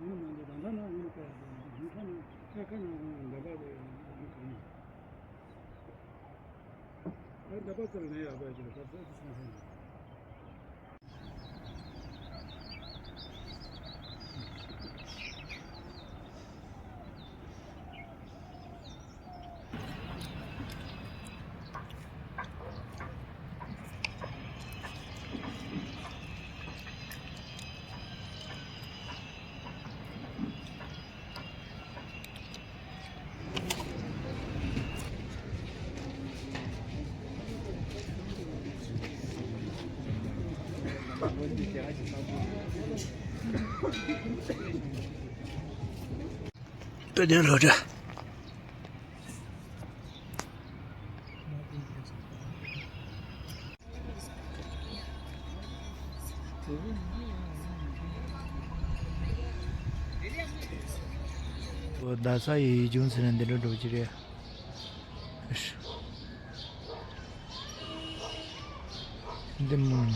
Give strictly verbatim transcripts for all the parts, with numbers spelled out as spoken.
ཡིན་མ་འདུག་ད་ལྟ་ན་ཡིན་པས་ཡིན་ཁ་ན་ཁ་ཁ་ན་འདི་པ་དེ་ཡིན་གང་ཡིན། ཨ་འདི་པ་ཚོར་ནས་ཡག་པ་ཅིག་ད་ཚོད་སོང་ཧེ། དཔེ་དོན་སློབ་གྲྭ། རྡ་ས་ཡི་ཡུལ་ལྗོངས་ཟེར་ན་འདི་འདྲ་འགྲོ་གི་རེད། འདི་མོ་ན།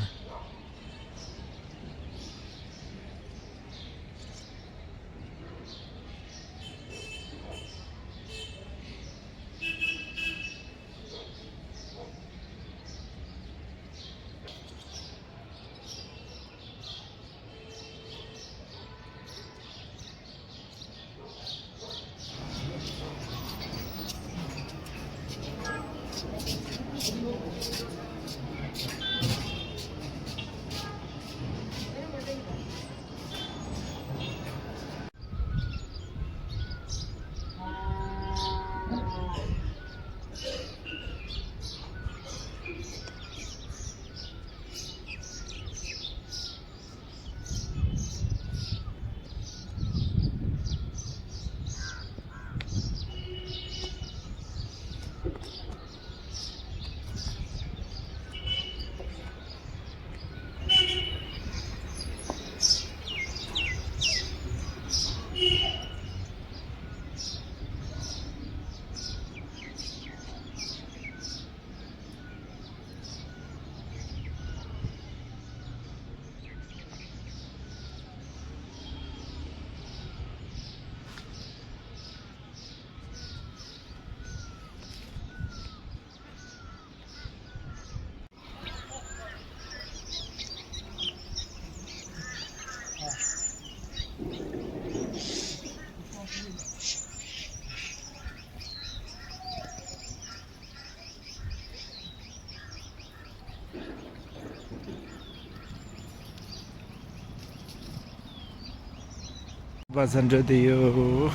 པ་ཚ་འགྲོ་དེ་ཡོད།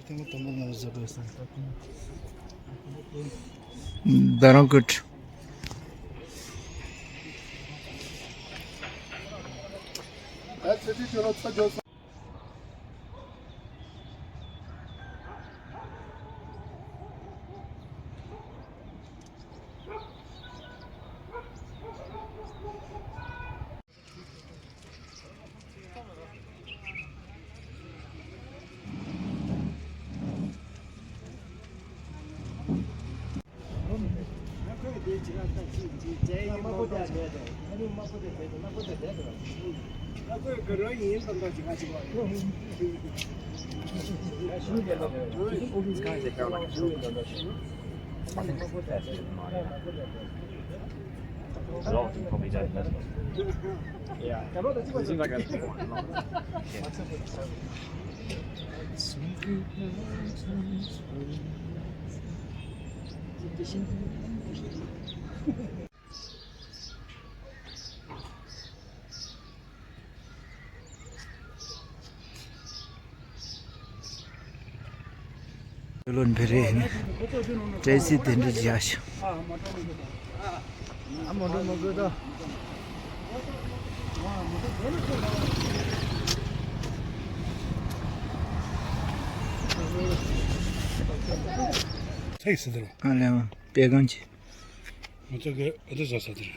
རྡ་རམ་ཀོད། A lot of them probably don't know. Yeah. It seems like a ལོན་བེ་རེ་ནི་བཀྲ་ཤིས་དེ་འདྲ་བྱ་ཞིང་། ཐེག་སི་དེ་རུ། ཨ་ལེ་ཨ་པེ་གང་ཅི། ང་ཚོ་གི་ཨ་དེ་ཟ་ས་དེ་རེད།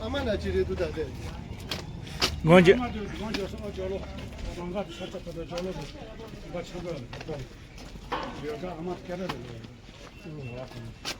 ཨ་མ་ན་ཅི་རེད་འདུག་ད་དེ། ངོ་ཅི། ཨ་མ་དེ་ངོ་ཅི་སོང་ཅོ་ལོ། རང་ག་དེ་ས་ཆ་ཁ་དེ་ཅོ་ལོ་དེ། ང་ཆ་ག་ཡོད་ག་ཨ་མ་སྐད་ར་རེད། ཨུ་ལ་དང་།